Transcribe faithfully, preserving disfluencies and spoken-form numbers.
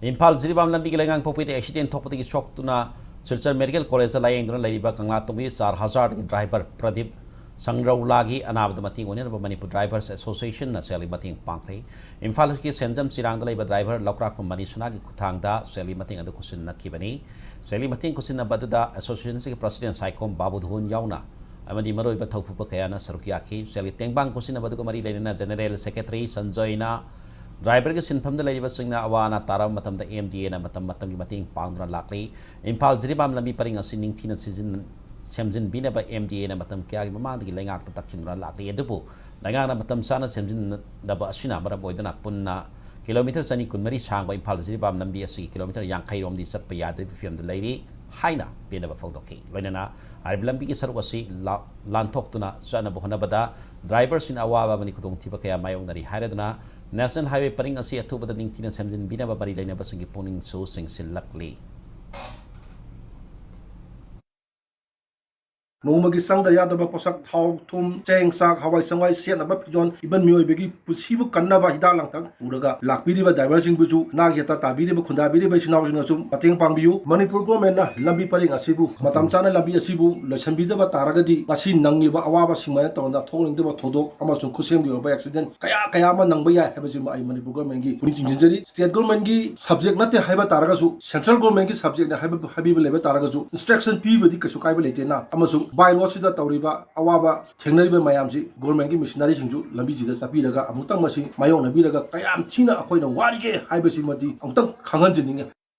ꯏꯝꯐꯥꯜ ꯖꯤꯔꯤꯕꯥꯝ ꯂꯝꯕꯤꯒꯤ ꯂꯩꯉꯥꯡꯄꯣꯛꯄꯤꯗ ꯑꯦꯛꯁꯤꯗꯦꯟ ꯊꯣꯛꯄꯗꯒꯤ ꯁꯣꯛꯇꯨꯅ ꯁꯤꯜꯆꯔ ꯃꯦꯗꯤꯀꯦꯜ ꯀꯣꯂꯦꯖꯇ ꯂꯥꯌꯦꯡꯗꯨꯅ ꯂꯩꯔꯤꯕ ꯀꯪꯂꯥꯇꯣꯡꯕꯤ ꯆꯥꯔ ꯍꯖꯥꯔꯒꯤ ꯗ꯭ꯔꯥꯏꯚꯔ ꯄ꯭ꯔꯗꯤꯞ ꯁꯪꯔꯧꯂꯥꯒꯤ ꯑꯅꯥꯕꯗ ꯃꯇꯦꯡ ꯑꯣꯏꯅꯅꯕ ꯃꯅꯤꯄꯨꯔ ꯗ꯭ꯔꯥꯏꯚꯔꯁ ꯑꯦꯁꯣꯁꯤꯌꯦꯁꯟꯅ ꯁꯦꯜꯒꯤ ꯃꯇꯦꯡ ꯄꯥꯡꯈ꯭ꯔꯦ꯫ ꯏꯝꯐꯥꯜ ꯏꯁꯀꯤ ꯁꯦꯟꯖꯝ ꯆꯤꯔꯥꯡꯗ ꯂꯩꯕ ꯗ꯭ꯔꯥꯏꯚꯔ ꯂꯧꯀ꯭ꯔꯥꯛꯄꯝ ꯃꯅꯤꯁꯅꯥꯒꯤ ꯈꯨꯠꯊꯥꯡꯗ ꯁꯦꯜꯒꯤ ꯃꯇꯦꯡ ꯑꯗꯨ ꯈꯨꯠꯁꯤꯟꯅꯈꯤꯕꯅꯤ꯫ ꯁꯦꯜꯒꯤ ꯃꯇꯦꯡ ꯈꯨꯠꯁꯤꯟꯅꯕ ꯑꯗꯨꯗ ꯑꯦꯁꯣꯁꯤꯌꯦꯁꯟꯒꯤ ꯄ꯭ꯔꯁꯤꯗꯦꯟ ꯁꯥꯏꯈꯣꯝ ꯕꯥꯕꯨꯙꯣꯟ ꯌꯥꯎꯅ ꯑꯃꯗꯤ ꯃꯔꯨꯑꯣꯏꯕ ꯊꯧꯄꯨꯕ ꯀꯌꯥꯅ ꯁꯔꯨꯛ ꯌꯥꯈꯤ꯫ ꯁꯦꯜꯒꯤ ꯇꯦꯡꯕꯥꯡ ꯈꯨꯠꯁꯤꯟꯅꯕ ꯑꯗꯨꯒ ꯃꯔꯤ ꯂꯩꯅꯅ ꯖꯦꯅꯦꯔꯦꯜ ꯁꯦꯀ꯭ꯔꯦꯇꯔꯤ ꯁꯟꯖꯣꯏꯅ ꯗ꯭ꯔꯥꯏꯚꯔꯒꯤ ꯁꯤꯟꯐꯝꯗ ꯂꯩꯔꯤꯕꯁꯤꯡꯅ ꯑꯋꯥ ꯑꯅꯥ ꯇꯥꯔꯕ ꯃꯇꯝꯗ ꯑꯦꯝ ꯗꯤ ꯑꯦꯅ ꯃꯇꯝ ꯃꯇꯝꯒꯤ ꯃꯇꯦꯡ ꯄꯥꯡꯗꯨꯅ ꯂꯥꯛꯂꯤ꯫ ꯏꯝꯐꯥꯜ ꯖꯤꯔꯤꯕꯥꯝ ꯂꯝꯕꯤ ꯄꯔꯤꯡ ꯑꯁꯤ ꯅꯤꯡꯊꯤꯅ ꯁꯤꯖꯤꯟ-, ꯁꯦꯝꯖꯤꯟꯕꯤꯅꯕ ꯑꯦꯝ ꯗꯤ ꯑꯦꯅ ꯃꯇꯝ ꯀꯌꯥꯒꯤ ꯃꯃꯥꯡꯗꯒꯤ ꯂꯩꯉꯥꯛꯇ ꯇꯛꯁꯤꯟꯗꯨꯅ ꯂꯥꯛꯂꯤ꯫ ꯑꯗꯨꯕꯨ ꯂꯩꯉꯥꯛꯅ ꯃꯇꯝ ꯆꯥꯅ ꯁꯦꯝꯖꯤꯟꯗꯕ ꯑꯁꯤꯅ ꯃꯔꯝ ꯑꯣꯏꯗꯨꯅ ꯄꯨꯟꯅ ꯀꯤꯂꯣꯃꯤꯇꯔ ꯆꯅꯤ ꯀꯨꯟꯃꯔꯤ ꯁꯥꯡꯕ ꯏꯝꯐꯥꯜ ꯖꯤꯔꯤꯕꯥꯝ ꯂꯝꯕꯤ ꯑꯁꯤ ꯀꯤꯂꯣꯃꯤꯇꯔ ꯌꯥꯡꯈꯩ ꯔꯣꯝꯗꯤ ꯆꯠꯄ ꯌꯥꯗꯕꯒꯤ ꯐꯤꯕꯝꯗ ꯂꯩꯔꯤ ꯍꯥꯏꯅ ꯄꯦꯟꯗꯕ ꯐꯣꯡꯗꯣꯛꯈꯤ꯫ ꯂꯣꯏꯅꯅ ꯍꯥꯏꯔꯤꯕ ꯂꯝꯕꯤꯒꯤ ꯁꯔꯨꯛ ꯑꯁꯤ ꯂꯥ-, ꯂꯥꯟꯊꯣꯛꯇꯨꯅ ꯆꯠꯅꯕ ꯍꯣꯠꯅꯕꯗ ꯗ꯭ꯔꯥꯏꯚꯔꯁꯤꯡꯅ ꯑꯋꯥꯕ ꯑꯃꯗꯤ ꯈꯨꯗꯣꯡꯊꯤꯕ ꯀꯌꯥ ꯃꯥꯌꯣꯛꯅꯔꯤ ꯍꯥꯏꯔꯗꯨꯅ ꯅꯦꯁꯅꯦꯜ ꯍꯥꯏꯋꯦ ꯄꯔꯤꯡ ꯑꯁꯤ ꯑꯊꯨꯕꯗ ꯅꯤꯡꯊꯤꯅ ꯁꯦꯝꯖꯤꯟꯕꯤꯅꯕ ꯃꯔꯤ ꯂꯩꯅꯕꯁꯤꯡꯒꯤ ꯄꯨꯛꯅꯤꯡꯁꯨ ꯆꯤꯡꯁꯤꯜꯂꯛꯂꯤ꯫ ꯅꯣꯡꯃꯒꯤ ꯆꯪꯗ ꯌꯥꯗꯕ ꯄꯣꯠꯁꯛ, ꯊꯥꯎ, ꯊꯨꯝ, ꯆꯦꯡ, ꯆꯥꯛ, ꯍꯋꯥꯏ ꯆꯦꯡꯋꯥꯏ, ꯁꯦꯠꯅꯕ ꯐꯤꯖꯣꯜ, even ꯃꯤꯑꯣꯏꯕꯒꯤ ꯄꯨꯟꯁꯤꯕꯨ ꯀꯟꯅꯕ ꯍꯤꯗꯥꯛ ꯂꯥꯡꯊꯛ ꯄꯨꯔꯒ ꯂꯥꯛꯄꯤꯔꯤꯕ ꯗ꯭ꯔꯥꯏꯚꯔꯁꯤꯡꯕꯨꯁꯨ, ꯅꯥꯒꯤ ꯑꯇꯥ ꯇꯥꯕꯤꯔꯤꯕ, ꯈꯨꯟꯗꯥꯕꯤꯔꯤꯕ ꯏꯆꯤꯟ ꯏꯅꯥꯎꯁꯤꯡꯅꯁꯨ ꯃꯇꯦꯡ ꯄꯥꯡꯕꯤꯌꯨ꯫ ꯃꯅꯤꯄꯨꯔ ꯒꯣꯔꯃꯦꯟꯅ ꯂꯝꯕꯤ ꯄꯔꯤꯡ ꯑꯁꯤꯕꯨ, ꯃꯇꯝ ꯆꯥꯅ ꯂꯝꯕꯤ ꯑꯁꯤꯕꯨ ꯂꯣꯏꯁꯤꯟꯕꯤꯗꯕ ꯇꯥꯔꯒꯗꯤ, ꯉꯁꯤ ꯅꯪꯉꯤꯕ ꯑꯋꯥꯕ ꯁꯤꯡꯃꯥꯏꯅ ꯇꯧꯔꯅ ꯊꯣꯛꯅꯤꯡꯗꯕ ꯊꯧꯗꯣꯛ ꯑꯃꯁꯨꯡ ꯈꯨꯠꯁꯦꯝꯒꯤ ꯑꯣꯏꯕ ꯑꯦꯛꯁꯤꯗꯦꯟ ꯀꯌꯥ ꯀꯌꯥ ꯑꯃ ꯅꯪꯕ ꯌꯥꯏ ꯍꯥꯏꯕꯁꯤꯃ ꯑꯩ ꯃꯅꯤꯄꯨꯔ ꯒꯣꯔꯃꯦꯟꯒꯤ ꯄꯨꯛꯅꯤꯡ ꯆꯤꯡꯁꯤꯟꯖꯔꯤ꯫ ꯁ꯭ꯇꯦꯠ ꯒꯣꯔꯃꯦꯟꯒꯤ ꯁꯕꯖꯦꯛ ꯅꯠꯇꯦ ꯍꯥꯏꯕ ꯇꯥꯔꯒꯁꯨ, ꯁꯦꯟꯇ꯭ꯔꯦꯜ ꯒꯣꯔꯃꯦꯟꯒꯤ ꯁꯕꯖꯦꯛꯅꯦ ꯍꯥꯏꯕ, ꯍꯥꯏꯕꯤꯕ ꯂꯩꯕ ꯇꯥꯔꯒꯁꯨ, ꯏꯟꯁꯇ꯭ꯔꯛꯁꯟ ꯄꯤꯕꯗꯤ ꯀꯩꯁꯨ ꯀꯥꯏꯕ ꯂꯩꯇꯦꯅ꯫ ꯑꯃꯁꯨꯡ ꯕꯥꯏ ꯔꯣꯗꯁꯤꯗ ꯇꯧꯔꯤꯕ ꯑꯋꯥꯕ ꯊꯦꯡꯅꯔꯤꯕ ꯃꯌꯥꯝꯁꯤ ꯒꯣꯔꯃꯦꯟꯒꯤ ꯃꯤꯁꯅꯔꯤꯁꯤꯡꯁꯨ ꯂꯝꯕꯤꯁꯤꯗ ꯆꯠꯄꯤꯔꯒ ꯑꯃꯨꯛꯇꯪ ꯃꯁꯤ ꯃꯥꯌꯣꯛꯅꯕꯤꯔꯒ ꯀꯌꯥꯝ ꯊꯤꯅ ꯑꯩꯈꯣꯏꯅ ꯋꯥꯔꯤꯒꯦ ꯍꯥꯏꯕꯁꯤꯃꯗꯤ ꯑꯃꯨꯛꯇꯪ ꯈꯪꯍꯟꯖꯅꯤꯡꯉꯤ꯫